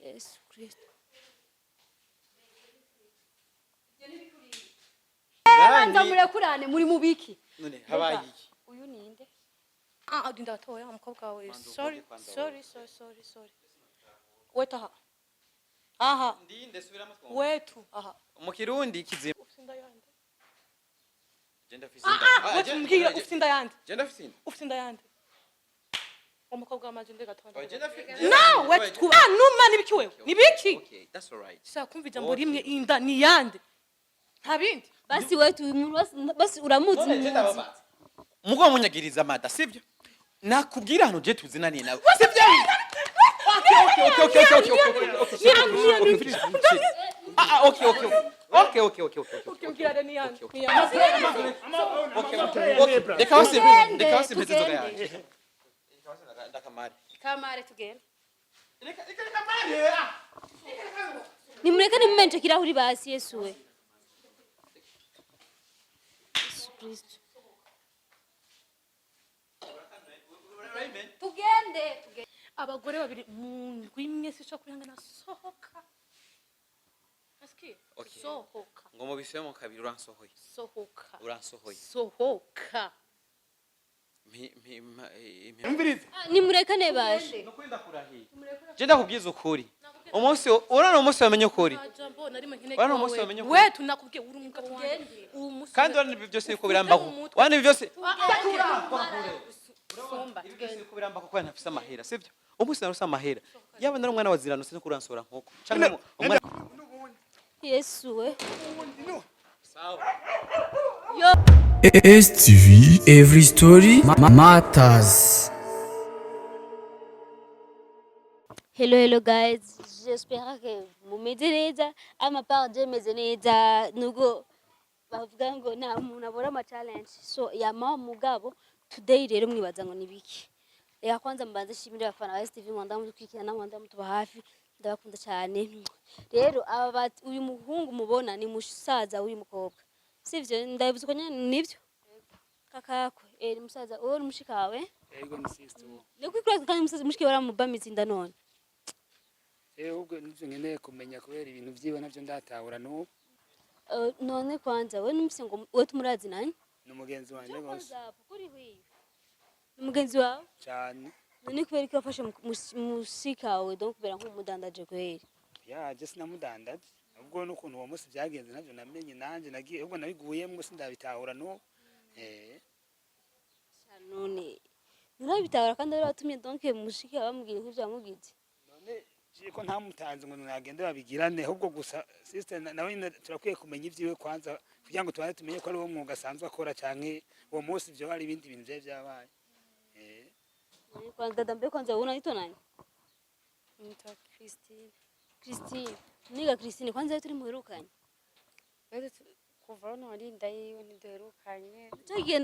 Yesu Kristo. Banza murekurane muri mubiki. None habaye iki? Uyu ninde? Ah, ndinda gatoya umukobwa wawe. Manza Sorry, uvuge kwanza. sorry, sorry, sorry, sorry. Wetu aha. Aha, Ndinde subiramo twumve. wetu aha. Mu Kirundi kizima. Ufite inda yande. Je ndafise inda. Ah, wetu mbwira ufite inda yande. Je ndafise inda. Ufite inda yande. Umukobwa wamaje nde gatoya. Oya, je ndafise. No, wetu twuba. Ah, numa nibiki wewe? Nibiki? Okay, that's all right. Shaka kumva ijambo Okay. rimwe, inda ni yande. Nta bindi. Basi wetu uyu muntu basi uramuzi None je muzi. ndababaza. Mugo munyagiriza mada, sivyo? Nakubwira hano je tuzinaniye nawe. Sivyo? Okay. Okay. Ah, ah, okay. Okay. Ukimbwira ni yande. Okay. Ni yande. Okay. Reka basi, Tugende, reka basi mpeze inzoga tugende. yanje. Reka basi ndakamare. Kamare tugende. Reka reka kamare. Ah. Nimureke nimumenje kirahuri basi Yesu we. Yesu Kristo. Tugende, tugende. Abagore babiri mu ndwi imwe sishobora kwihangana, sohoka. Asikiye? Okay. Sohoka. Ngo mubisubiremo kabiri, uransohoye. Sohoka. Uransohoye. Sohoka. Mpi mpi mpa- Umviriza. Ah, nimurekane baje. Nukuri ndakurahiye. Je ndakubwiza ukuri. Umunsi urana umunsi wamenye ukuri. Jambo narimo nkeneye. Bana umunsi wamenye ukuri. Wetu nakubwiye uri umugabo wanjye. Uwo munsi Kandi urana ibi byose yuko birambaho. umutwe. Urana ibi byose. Sumba. Ibi byose yuko birambaho kuko ntafise amahera, sivyo? Umunsi narose amahera. Yaba nari umwana wa Zirano sinzi kuransora nkoko. Canke umwana Yesu we. Sawa. Yo. STV Every Story Matters. Hello, hello guys, j'espère que mumeze neza. Ama part je meze neza nubwo bavuga ngo nta muntu abura ama challenge, so yama mugabo today rero mwibaza ngo nibiki. Reka kwanza mbanze shimire abafana ba STV Rwanda mudukurikirana, Rwanda mutuba hafi, ndabakunda cyane. Rero aba uyu muhungu mubona ni musaza w'uyu mukobwa, sivyo? Ndabivuze uko nyene nivyo kakakwe, eh, ni musaza uwo ni mushikawe. Ego, ni sister uwo. Ni kwikura kandi musaza mushiki baramubamiza inda none. Ahubwo nivyo nkeneye kumenya kubera ibintu vyiwe navyo ndatahura n'ubu. None kwanza we numvise ngo we tumurazi nani? Ni umugenzi wanje gose. Ni mugenzi wawe? Cane. None kubera ko wafashe mushikawe donc kubera nk'umudandaje kweri? Yaje sinamudandaje, ubwo n'ukuntu uwo munsi vyagenze navyo namenye nanje nagiye ubwo nabiguyemwo sindabitahura n'ubu. Sha, none nturabitahura kandi ari watumye donc mushiki wawe bamubwira nk'ivyo yamubwiye? None je ko ntamutanze ngo nagende babigirane, ahubwo gusa sister nawe nyene turakwiye kumenya ivyiwe kwanza kugira ngo tubanze tumenye ko ari wo mwuga asanzwe akora canke uwo munsi ivyo hari ibindi bintu vyari vyabaye. None kwanza dada, mbe kwanza wowe unaitwa nani? Nitwa Christine. Christine. Niga Christine, kwanza turi muherukanye? Wewe kuva aho nari inda yiwe ntiduherukanye. Cyagiye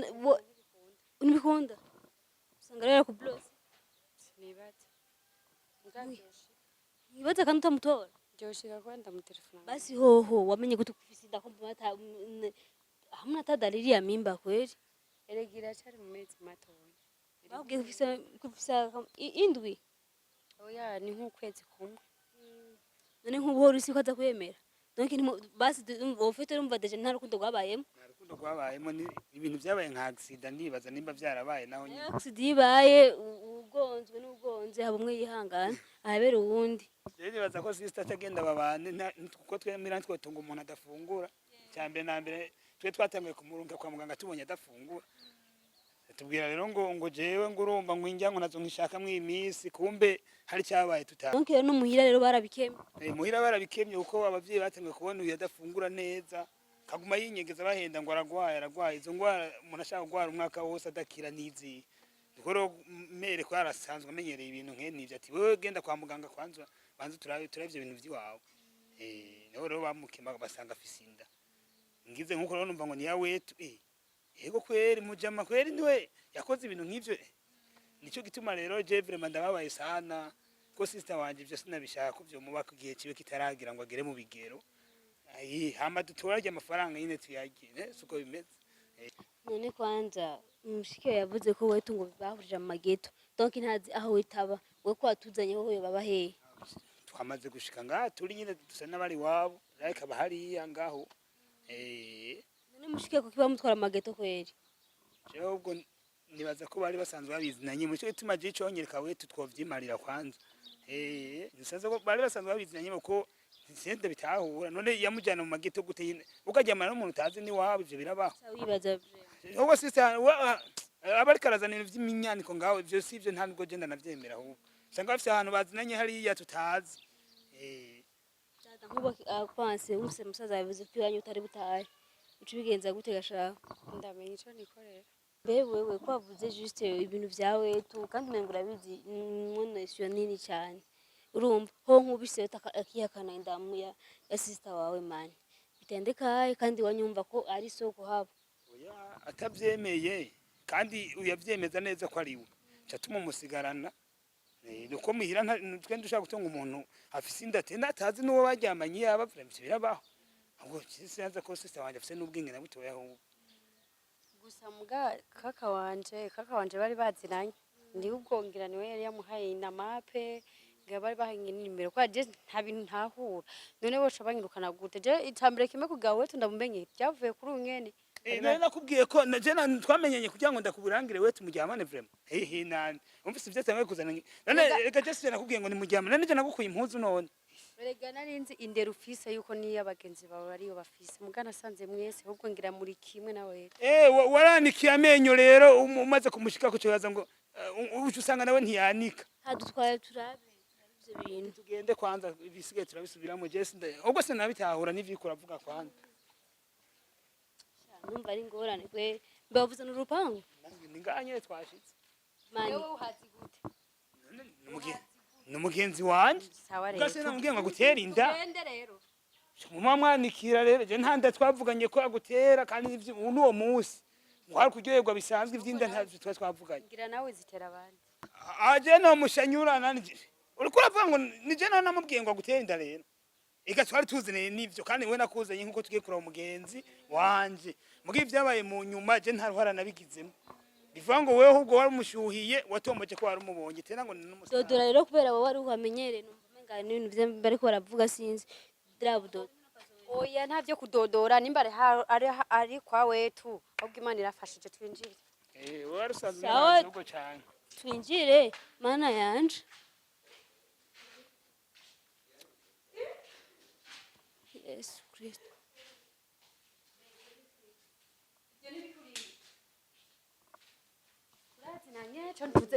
ntibikunda usanga rero kublose. Sinibaza. Mbwa ntibaza kandi utamutora. Ryoshika kuba ndamutelefona. Basi hoho wamenye gute kufise inda ko mbona hamwe ata dalili ya mimba kweli? Erega iracari mu mezi matoya. Babwiye kufise indwi? Oya, ni nk'ukwezi kumwe. None nk'ubu hora isi ko aza kwemera donc basi ufite urumva déjà nta rukundo rwabayemo. Nta rukundo rwabayemo, ni ibintu vyabaye nka accident, ndibaza nimba vyarabaye naho nyene. Accident ibaye ugonzwe n'ugonze haba umwe yihangana ahabera uwundi. Rero nibaza ko sister atagenda babane kuko twemera ntitwotunga umuntu adafungura. Icya mbere na mbere twe twatanguye kumurunga kwa muganga tubonye adafungura. Tubwira rero ngo jewe ngo urumva ngo indya ngo nazo nkishaka mw'iyi minsi, kumbe hari cyabaye tuta. Donc rero no muhira rero barabikemye? Muhira barabikemye kuko abavyeyi batanguye kubona uyu adafungura neza, kaguma yinyegeza bahenda ngo aragwaye aragwaye. Izo ngwara umuntu ashaka kugwara umwaka wose adakira n'izihe? Niko rero mere ko yarasanzwe amenyereye ibintu nk'ivyo, ati wewe genda kwa muganga kwanza banze turabe turabe ivyo bintu vy'iwawe. Niho rero bamukema basanga afise inda. Ngize nkuko rero numva ngo ni ya wetu, yego kweri mujama kweri niwe yakoze ibintu nk'ivyo. Nico gituma rero je vraiment ndababaye sana ko sister wanje ivyo sinabishaka ko vyomuba ku gihe ciwe kitaragira ngo agere mu bigero. Ayi hama dutorarye amafaranga nyine tuyarye, siko bimeze. None kwanza mushiki we yavuze ko wetu ngo bahurije mu mageto, donc ntazi aho witaba we ko watuzanye hoho baba hehe? Twamaze gushika ngaha turi nyine, dusa n'abari iwabo, ariko aba hariya ngaho. None mushike kuko bamutwara amageto kweri? Jewe ubwo nibaza ko bari basanzwe babizinanye, muco gituma je iconyereka wetu twovyimarira kwanza. Nisanzwe ko bari basanzwe babizinanye, kuko sende bitahura. None yamujyana mu mageto gute nyine, ukaryamana n'umuntu utazi n'iwabo? Ivyo birabaho? Ca wibaza vraiment. Ahubwo sister aba ariko arazana ibintu vy'iminyandiko ngaho, ivyo si ivyo, nta nubwo je ndanavyemera. Ahubwo usanga bafise ahantu bazinanye hariya tutazi. Dada, nkuba kwanse wumvise musaza yavuze ko iwanyu utari butahe, uca ubigenza gute gashaka? Ndamenya ico nikorera. Mbe wewe ko wavuze juste ibintu vya wetu, kandi umengo urabizi, mwono nini cyane, urumva ho nkubise akihakana indamu ya sister wawe, mani bitendekaye, kandi wanyumva ko ari soko habo. Oya, atavyemeye kandi uyavyemeza neza ko ari we, ca tumumusigarana. Nuko muhira twe dushaka gutunga umuntu afise inda ate atazi n'uwo baryamanye, yaba ivyo birabaho? Ahubwo sinzi ko sister wanje afise n'ubwenge na butoya ahubwo. Gusa muga kaka wanje bari bazinanye, ndi ubwo ngira niwe yari yamuhaye inamape, ngira bari bahanye nimero, kwa je nta bintu ntahura. None boca banyirukana gute? Je icambere kimwe kugawe wetu ndamumenye byavuye kuri unyene. Nari nakubwiye ko na je twamenyanye kugira ngo ndakuburangire we tumuryamane vraiment. Hehe, nani umvise ivyo tangaye kuzana none? Reka, je sije nakubwiye ngo nimuryamane, none je nagukuye impuzu none? Erega nari nzi indero ufise yuko niyo abagenzi bawe ariyo bafise, muga nasanze mwese ahubwo ngira muri kimwe nawe. Waranikiye amenyo rero, umaze kumushika ku cyobaza ngo uca usanga nawe ntiyanika. Hadutwaye turabe ivyo bintu. Tugende kwanza, ibisigaye turabisubiramo. Je ubwo sinabitahura n'ivyo uravuga kwanza. Numva ari ingorane kwe, mbavuze n'urupangu. Ni ngaha nyene twashitse. Mani. Wewe uhazi gute? Ni umugenzi wanje. Sawa ubwo rero. sinamubwiye ngo agutere inda. Tugende rero. Muma mwanikira rero, je nta nda twavuganye ko agutera, kandi n'uwo munsi mwari kuryoherwa bisanzwe, ivy'inda ntavyo twari twavuganye. Ngira nawe zitera abandi. Aje no mushanyura nanje, uriko uravuga ngo ni je namubwiye ngo agutere inda rero. Ega twari tuzineye n'ivyo, kandi we nakuzanye nkuko tugiye kuraba umugenzi wanje. Mugihe ivyabaye mu nyuma, je nta ruhara nabigizemo. Bivuga ngo wewe ahubwo wari umushuhiye, watomboje ko wari umubonye tena ngo ni n'umustar. Dodora rero, kubera wowe wari uhamenyereye, numva umenga n'ibintu vyo bariko baravuga sinzi drabudo. Oya, nta byo kudodora, nimba ari kwa wetu, ahubwo Imana irafashije, twinjire. Wewe wari usanzwe Sawa. unazi ubwo cane. Twinjire, mana yanje. Yesu Kristo.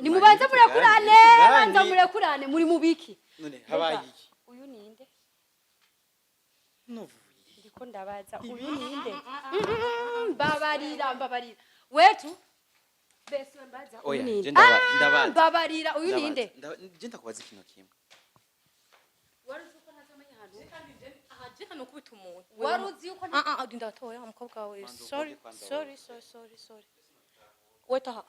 Nimubanze murekurane. Tugane. Banza murekurane, muri mubiki? None habaye iki? Uyu ninde? Nuvuye. Ndiko ndabaza, uyu ninde? Mbabarira, mbabarira, wetu bese mbaza, uyu Oya, ninde? je ndabaza. Mbabarira, uyu ninde? Je ndakubaza ikintu kimwe. Wari uzi uko ntazamenya ahantu? Aha je hano kubita umuntu. Wari uzi yuko Ah ah, ndinda gatoya umukobwa wawe. Kwanza Sorry. uvuge kwanza. Sorry, sorry, sorry, sorry. Wetu aha,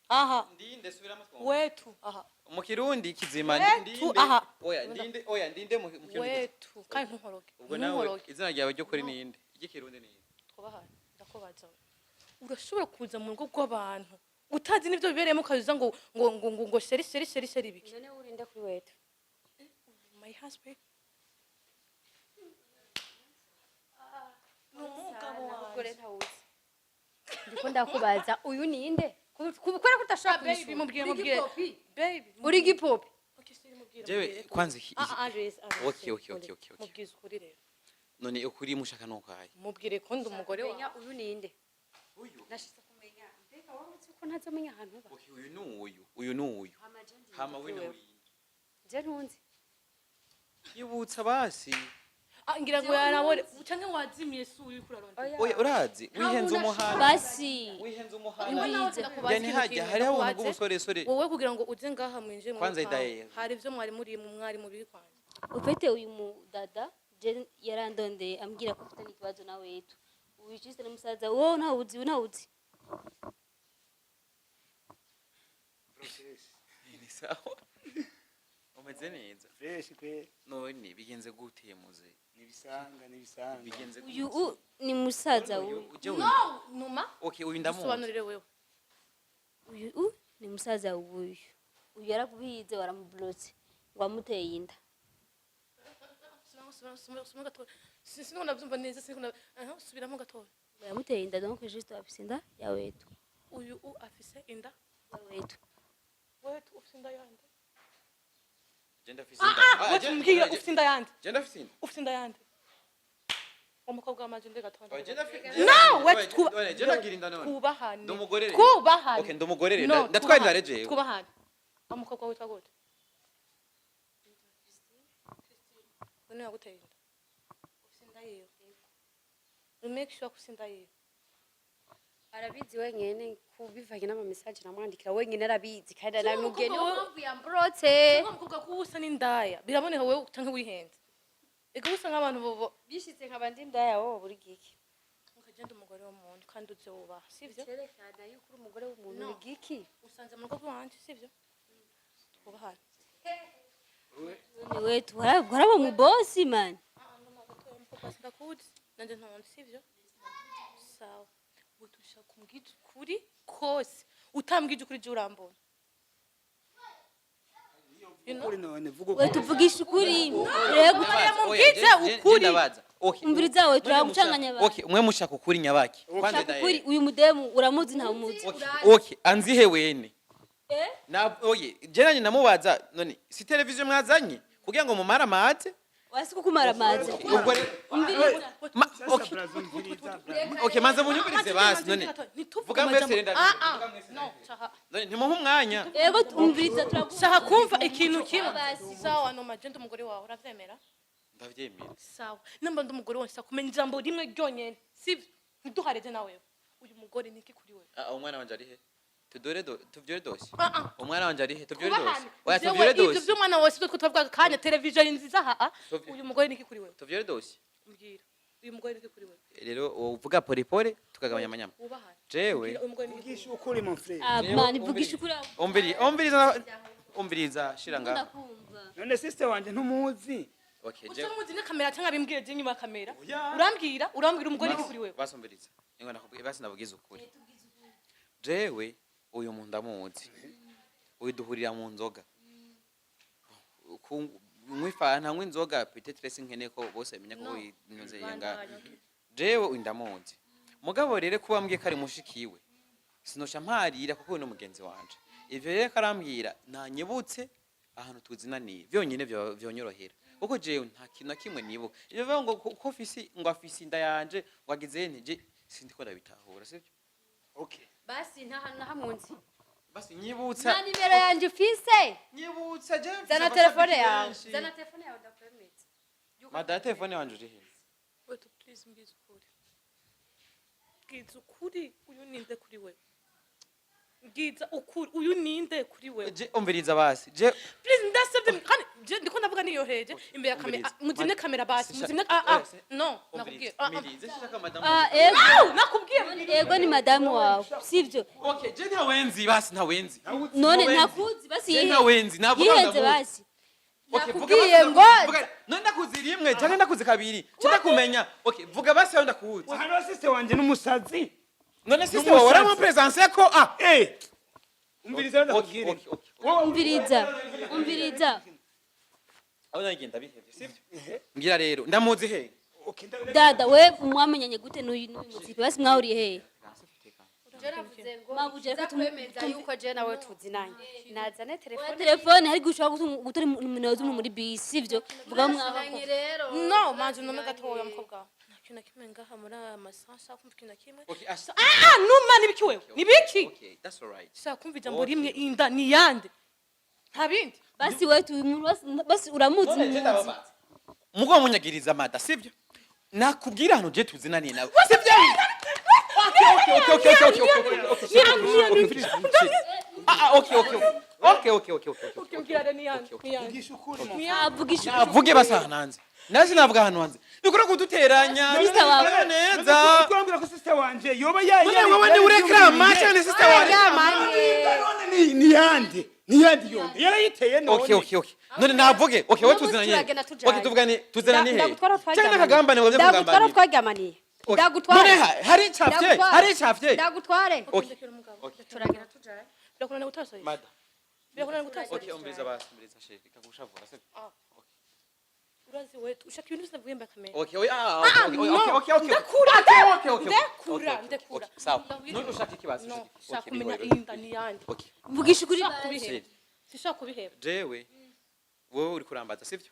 aha. Ndinde, subiramo twumve. Wetu aha. Mu Kirundi kizima. Wetu, ndinde. Aha. Oya, ndinde, oya, ndinde mu Kirundi. Wetu, kandi ntunkoroge. Ubwo nawe Ntunkoroge. izina ryawe ryo kuri ninde, ry'ikirundi ninde? Twubahane, ndakubaza, urashobora kuza mu rugo rw'abantu utazi n'ibyo bibereyemo, ukaza ngo chéri, chéri, chéri, chéri, biki? None urinde kuri wetu? My husband ni umugabo Ubwo wanjye. rero ntawuzi. Ndiko ndakubaza, uyu ninde? Kubera ko utashaka Baby, kuyishura. mubwire. Uri Mubwire. gipopi. Baby. Uri gipopi. Okay, chéri, mubwire. Jewe Mubwire. kwanza Ah ah, Andres, Andres. Okay. Mubwize ukuri rero. None ukuri mushaka nukaye? Mubwire ko ndi umugore Menya wawe. uyu ninde? Uyu? Nashitse kumenya, mbega wari uzi ko ntazamenya ahantu uba? Okay, uyu ni uyu, uyu ni uyu. Hama je ndi Hama kuri we wewe. ni Je ntunzi. Yibutsa basi. Ah, ngira ngo yarabore canke wazimiye, si uyu uriko urarondera. Oya, urazi wihenze umuhana. Basi. Wihenze umuhana. Imbize. Ndakubaza Yani ikintu hajya kimwe, hariho ubuntu ndakubaze. bw'ubusoresore. Wowe kugira ngo uze ngaha mwinjire mu Kwanza rupangu, idaye. hari ivyo mwari muri mwari mubiri kwanza? Ufite uyu mudada je yarandondeye ambwira ko ufite n'ikibazo na wetu. Uyu juste ni musaza wowe, ntawuzi, ntawuzi. Ni sawa, umeze neza? Fresh kwe. None bigenze gute muze? Nibisanga, nibisanga. Bigenze Uyu gute? ni musaza Uyu wuyu. uje uyu. No, numa. Okay, uyu ndamuzi. Dusobanurire wewe. Uyu ni musaza wuyu. Uyu yarakubize, waramublotse ngo amuteye inda. Subiramo gatoya. Siniko navyumva neza, siniko na aha, subiramo gatoya. Yamuteye inda, donc juste afise inda ya wetu. Uyu u afise inda Ya wetu. Wetu ufise inda yande? Je ndafise inda. Ah, wetu, mbwira, ufise inda yande? Je ndafise inda. Ufise inda yande? Umukobwa wamanje nde gatoya. Oya, je ndafise. No, wetu twuba Oya, je ndagira inda none. Twubahane. Ndi umugore rero. Twubahane. Okay, ndi umugore rero. No, Ndatwara inda twubahane. rero jewe. Twubahane. Umukobwa witwa gute? None yaguteye inda, ufise inda yiwe? You make sure ko ufise inda yiwe? Arabizi wenyene, kubivanye n'ama message namwandikira, wenyene arabizi kandi aramubwiye, niyo Umukobwa mpamvu yamburotse. Cyangwa umukobwa ko usa n'indaya biraboneka wewe, canke wihenze? Ega usa nk'abantu bobo. Bishitse nkaba ndi ndaya, wowe buri giki? Ukagenda umugore w'umuntu kandi uze wubaha, sivyo? Cerekana yuko uri umugore w'umuntu. No. Ni giki? Usanze mu rugo rw'iwanje, sivyo? Twubahane. None wetu waraba mu boss man. Umukobwa, sindakuzi nanje ntonzi, sivyo? Sawa, utushaka kumbwiza ukuri kose, utambwije ukuri je urambona. You know? Ukuri none, vuga ukuri. Wetu, vugisha ukuri rero. Mubwize ukuri. Ndabaza. Okay. Umviriza wetu, turagucanganya abantu. Okay, mwe mushaka ukuri nyabaki? Kwanza Shaka ukuri, uyu mudemu uramuzi, ntawumuzi? Okay, anzihe wene? Eh? Na oye, je nanye namubaza none si televiziyo mwazanye kugira ngo mumare amate? Wasi kukumara amazi. Ubwo rero Umviriza. Okay. Brazo, umviriza, brazo. Okay, manze munyumvirize basi none. Ntituvuge Vuga mwese amajambo. renda. Ah, ah, no, shaka None ntimuhe umwanya. Ego, umviriza, turaguha. Shaka kumva ikintu kimwe. Basi. Sawa, no maje ndi umugore wawe, uravyemera? Ndavyemera. Sawa, namba ndi umugore wawe, nshaka kumenya ijambo rimwe ryonyene, sivyo? Ntiduhareze nawewe. Uyu mugore ni iki kuri wewe? Ah, umwana wanje ari he? Tudore do tuvyore dosi. Ah, ah. Umwana wanje ari he? Tuvyore dosi. Twubahane. Oya, Jewe, tuvyore ivyo dosi. vy'umwana wawe sivyo twe twavuga kanya, televiziyo ari nziza ha. Tuvyore. Uyu mugore ni iki kuri wewe? Tuvyore dosi. Mbwira, uyu mugore ni iki kuri wewe? Rero uvuga pole pole, tukagabanya amanyama. Wubahane. Jewe Mbwira, uyu mugore ni iki kuri Vugisha ukuri, mon frère. Ah man, vugisha ukuri. Umviriza, umviriza, umviriza, shira nga. Ndakumva. None sister wanje ntumuzi? Okay, jewe Uca muzimye kamera cyangwa bimbwire je inyuma ya kamera. Oya. Urambwira umugore ni iki kuri wewe? Basumviriza. Ingo nakubwiye basi, ndavugiza ukuri. Jewe uyu muntu ndamuzi. Uyu duhurira mu nzoga. Nywa ifanta, nywa inzoga, peut-être sinkeneye ko bose bamenya ko No. inoze yenga. Jewe uyu ndamuzi. Mugabo rero kuba mbwiye ko ari mushikiwe, sinosha mparira kuko uyu ni mugenzi wanje. Ivyo rero karambwira nanyibutse ahantu tuzinaniye vyonyene vyonyorohera. Kuko jewe nta kintu na kimwe nibuka. Ivyo bivuga ngo ko afise, ngo afise inda yanje, ngo agize nte, je sindiko ndabitahura, sivyo? Okay. Basi nta hantu na hamwe nzi. Basi nyibutsa. Nta nimero yanjye ufise. Nyibutsa, je mfise Zana abashabiki telefone yawe. benshi. Zana telefone yawe, ndakwemeza. Mada, telefone wanje uri he? Wetu, please, mbwiza ukuri, mbwiza ukuri, uyu ninde kuri wewe? Mbwiza ukuri, uyu ninde kuri wewe? Je umviriza basi. Je Please, ndasabye kandi je ndiko ndavuga niyoheje imbere ya kamera. Umviriza. Muzimye kamera basi. Muzimye. Ah, ah, no, nakubwiye. Ah, ah. Umviriza, shaka madamu. Ah, ego. Au, nakubwiye. Ego, ni madamu wawe, sivyo? Okay, je ntawenzi basi, ntawenzi. None Ntawenzi. ntakuzi basi? Je Yihe ntawenzi, navuga yihenze ndamuzi. basi. Okay, vuga Nakubwiye basi, ngo- none ndakuzi rimwe canke ndakuzi kabiri, canke ndakumenya. Okay, vuga basi aho ndakuzi. Hano sister wanje n'umusazi. None sister wawe waramupresanse ko ah? Eh, umviriza, Okay, ndakubwire. okay. Wowe Umviriza, umviriza. Aho nagenda bihevye, sivyo? Mbwira rero, ndamuzi he? Okay, Dada, we mwamenyanye gute n'uyu mutipe basi? Mwahuriye hehe? Je navuze ngo Mabuja, reka kwemeza yuko je nawe tuzinanye, nazane Oya, telefone. Telefone hari gushobora gutora nimero z'umuntu muri bisi, sivyo? Vuga mwaba Tuzinanye rero. No, manje nome gatoya, mukobwa, nta kintu na kimwe ngaha muri aya masaha nshaka kumva ikintu na kimwe. Okay, Ah, ah, numa nibiki wewe, nibiki? Okay, that's all right. Shaka kumva ijambo Okay. rimwe, inda ni yande, nta bindi. Basi wetu, uyu muntu basi uramuzi? None je Muzi. ndababaza. Mugo munyagiriza mada, sivyo? Nakubwira ahantu je tuzinaniye nawe. Sivyo? Okay. Ah, ah, okay. Ukimbwira rero ni yande, ni yande? Vugisha ukuri, mon Ni yande? Avugisha. Navuge basi ahantu hanze. Nasi navuga ahantu hanze. Bikora kuduteranya. Sister wawe. Neza. Kurambwira ko sister wanje yoba ya None wewe ni urekrama cyane sister wawe. None ni yande, ni yande yonde yarayiteye none? Okay. None navuge. Okay, wewe Uno munsi tuzinanye. turagenda tujanye. Okay, tuvugane, tuzinanye he? Ndagutwara Cyangwa twaryamaniye. nakagambane ngo byo Ndagutwara kugambanira. twaryamaniye. Okay. Ndagutware. None hari icafye, Ndagutware. hari icafye. Ndagutware. Okay. Okay. Turagenda tujanye. Birakunaniye gutasoye? Mada. Birakunaniye gutasoye? Okay, umviriza basi, umviriza sheri, reka gushavura, sibyo? Urazi Urazi we, ushaka ibintu byose navuye mbere kamera. Okay, oya, ah, okay, okay, no. okay. Ndakura. Okay. Ndakura, Okay, ndakura. okay, sawa. Ndabwira- None ushaka ikibazo? No, Ushaka shaka okay, kumenya bihorere. inda ni yande. Okay. Mvugisha ukuri Sinshaka basi. kubiheba. Sinshaka kubiheba. Jewe wowe uri kurambaza, sivyo?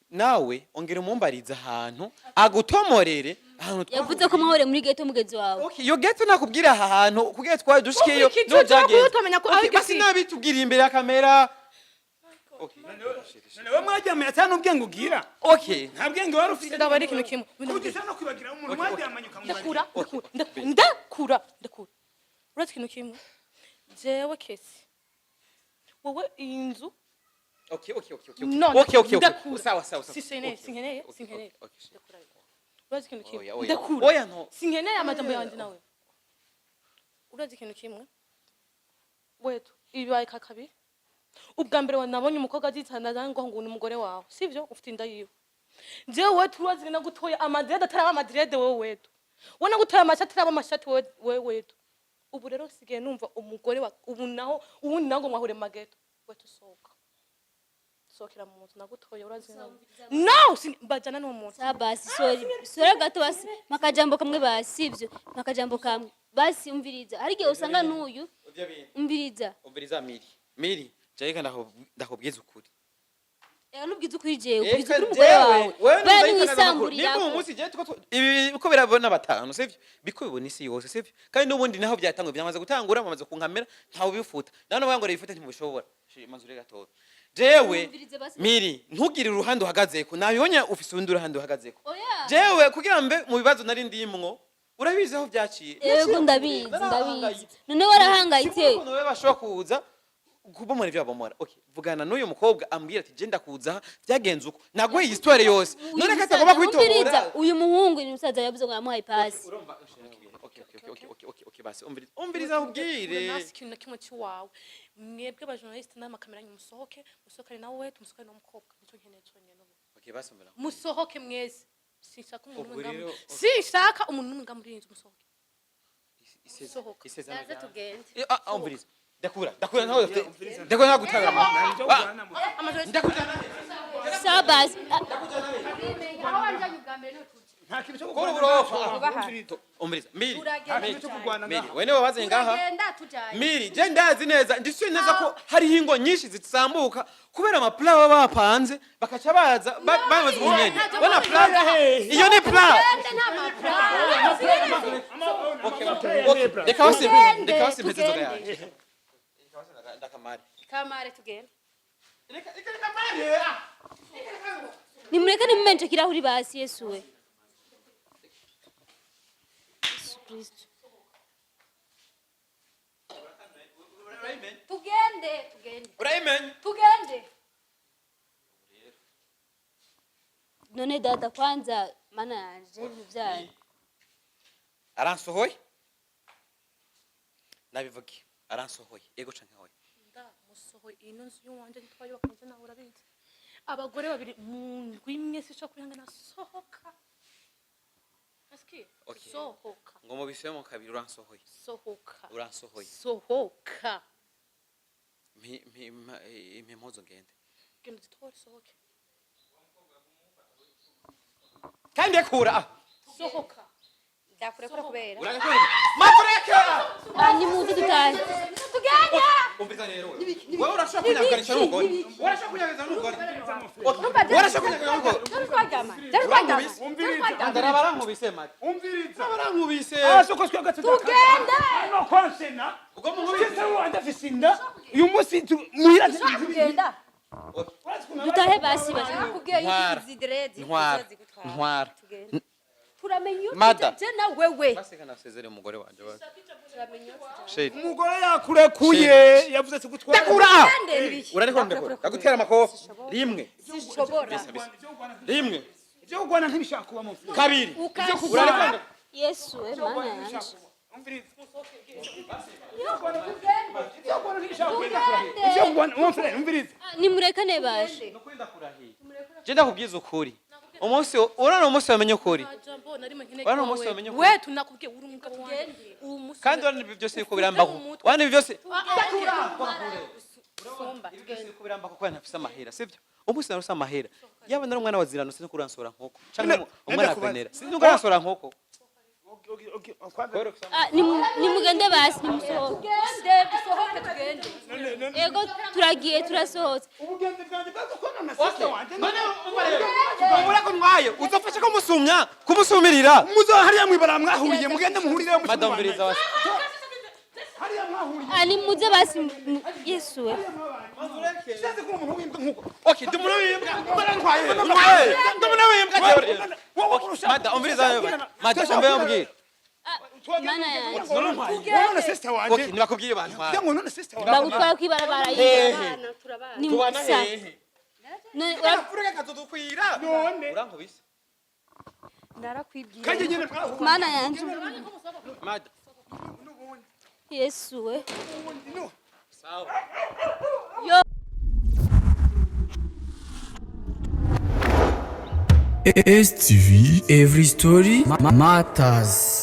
Nawe ongera umumbarize ahantu, agutomorere ahantu. Yavuze ko mwahuriye muri ghetto, mugenzi wawe. Okay, iyo ghetto nakubwira aha hantu kugira twari dushikeyo. Ubu No byagenze. utamenya ko Okay, aho basi igiti. nabitubwiriye imbere ya kamera. Okay. None we mwaryamanye ata n'ubwenge ugira? Okay. Nta bwenge wari ufite. Ndabara ikintu kimwe. Kuburyo ushobora no kwibagira umuntu mwaryamanye ukamubagira. Ndakura, ndakura, ndakura, ndakura. Urazi ikintu kimwe, jewe kesi wowe iyi nzu. Okay. No, Okay. ndakura. Sawa. Sinkeneye, Okay, sinkeneye, okay, sinkeneye. Okay. Ndakura. Urazi ikintu kimwe? Oya, oya. Ndakura. Oya, no. Sinkeneye amajambo yanjye nawe. Urazi ikintu kimwe, wetu ibibaye ka kabiri. Ubwa mbere nabonye umukobwa azitana ngo ni umugore wawe, sivyo? Ufite inda yiwe. Jewe wetu, urazi nagutoye amadrede ataraba amadrede, wowe wetu we nagutoye amashati ataraba amashati, wewe wetu. Ubu rero sigaye numva umugore wa ubu naho ubundi naho ngo mwahure mu mageto. Wetu, sohoka, sohokera mu nzu nagutoye. Urazi no mbajana n'uwo muntu. Sawa basi, sorry. Sorry gato basi. Makajambo kamwe basi, sivyo? Makajambo kamwe. Basi umviriza. Hari igihe usanga n'uyu Ivyo bintu. umviriza. Umviriza Miri. Miri, jewe ndakubwiza ukuri. Ega nubwiza ukuri jewe, ubwiza ukuri umugore wawe. Wewe. Baya Nimba niwisamburira. uyu munsi jewe tuko ibi uko birabona batanu, sivyo? Biko bibona isi yose, sivyo? Kandi n'ubundi naho byatangwe, byamaze gutangura, bamaze kunkamera, ntawe bifuta. Nawe ngo bifute ntibishobora. Shima nzure gato. Jewe Umvirize basi. Miri, ntugire uruhande uhagazeko. Nabibonye ufise urundi ruhande uhagazeko. Oya. Jewe kugira mbe mu bibazo nari ndimwo, urabizi aho byaciye. Yego, ndabizi, ndabizi. None warahangayitse. Simbona ukuntu wewe bashobora kuza kubomora ivyo babomora. Okay, vugana n'uyu mukobwa ambwira ati je ndakuza byagenze uko. Naguhe iyi histoire yose. Uyu None ko musaza- atagomba kubitomora. Umviriza, uyu muhungu ni musaza, yavuze ngo yamuhaye pasi. Urumva? Okay, basi umviriza. Umviriza ubwire. Nasi ikintu na kimwe cy'iwawe. Mwebwe abajournaliste n'amakamera yanyu musohoke, musohokane nawe, tumusohokane n'umukobwa, nicyo nkeneye cyonyine ubu. Okay, basi umvira. Musohoke mwese, sinshaka umuntu Ubwo n'umwe rero, ngamu, sinshaka umuntu n'umwe ngamu muri iyi nzu. Musohoke. Sohoka. Isezerano Naze ryanjye. tugende. Ah, ah, umviriza. Ndakura, ndakura ntawe ndakura ntawe gutanga. Amajournaliste. Ndakujana. Sawa basi. Ah, Nta kintu cyo Kora kurwana. uburofa. Umviriza. Umviriza. Miri. Nta kintu cyo kurwana Miri, ngaha. wewe niwe wazanye ngaha. Turagenda tujanye. Miri, je ndazi neza, ndisuye neza ko hariho ingo nyinshi zisambuka kubera amaplan baba bapanze, bakaca baza bamaze ubunyene. Bona plan, iyo ni plan. Okay, reka basi mpeze inzoga yanjye. Reka basi ndakamare. Kamare, tugende. Reka mare. Ah. Nimureke nimumenje kirahuri basi. Yesu we. Yesu Kristo. Tugende, tugende. Urayimenye? Tugende. None dada, kwanza mana yanje, ibintu byanyu. Aransohoye? Nabivuge. Aransohoye. Ego canke hoye. Ndamusohoye. Ino nzu y'uwanje ntitwayubaka nawe urabizi. Abagore babiri mu ndwi imwe sinshobora kubihangana. Sohoka. Asikiye? Okay. Sohoka. Ngo mubisubiremo kabiri, uransohoye. Sohoka. Uransohoye. Sohoka. Mpi impuzu ngende. Genda uzitore, sohoke. Kandi ekura. Ah. Sohoka. Ndakurekura kubera Urarekura. Matureke. Ah, nimuze dutahe. Tugende. Umviriza rero. Wewe urashobora kunyanganisha n'umugore. Urashobora kunyanganisha n'umugore. Urashobora kunyanganisha n'umugore. Dore twaryama, dore twaryama, dore twaryama. Ndaraba arankubise mate. Umviriza. Arankubise. Ah, soko twebwe Tugende. No konsena. Ubwo munkubise. Sese wanje afise inda. Uyu munsi muhira. Tugenda. Dutahe basi basi. Nakubwiye yuko Ntwara. izi dread Ntwara. zizozigutwara. Ntwara. Tugende. Turamenya iyo Mada. tujya, je na wewe. Basi kana nasezere umugore wanje basi. Turamenya iyo tujya. Sheri. Umugore yakurekuye, yavuze ati gutwara. Ndakura. Tugende, nibiki? Urariko ndakura. Ndagutera amakofi. Rimwe. Sinshobora. Rimwe. Ibyo kurwana ntibishaka kuba mu mfura. Kabiri. Ukashobora. Yesu we, mana yanje. Umviriza. Ibyo kurwana ntibishaka kuba. Ibyo kurwana, umviriza, umviriza. Ah, nimurekane baje. Je ndakubwiza ukuri. Umunsi urana umunsi wamenye ukuri. Jambo nari nkeneye. Urabona umunsi wamenye ukuri. We tunakubwiye uri umugabo wanjye uwo munsi. Kandi urana ibi byose yuko birambaho. Urana ibi byose. Sumba. Ibi byose yuko birambaho kuko ntafise amahera, sivyo? Umunsi narose amahera, yaba nari umwana wa Zirano, sinzi kuransora nkoko canke umwana wa Venera, sinzi Oh. kuransora nkoko. Okay, kwanza Ah, nimugende basi, nimusohoke. Tugende, dusohoke, tugende. None Ego, turagiye, turasohotse. Ubugenzi bwanjye bwazo na sister wanje. None umva ko ntwaye, uzofasha kumusumya, kumusumirira. Muzo hariya mwibara mwahuriye, mugende muhurire mu Madam Biriza wasi. Hariya mwahuriye. Ah, nimuze basi, Yesu we. Sinzi ko umuntu w'imbwa nkuko. Okay, ndi umuntu w'imbwa. Barantwaye. Ntwaye, ndi umuntu w'imbwa jewe rero. Wowe urusha. Mada, umviriza wewe. Mada, umve mbwira. Ah, mana yanjye. None sister wanje. Okay, nibakubwire bantwaye. Ngo none sister wanje. Bagutwara kwibarabara. Hehe? Ni Tubana musa. hehe? None Afurika kazodukwira. None. Urankubise. Narakwibwiye. Kandi nyene mwahuriye. Mana yanjye. Mada. Yesu we. No. Sawa. Yo. STV Every Story Matters.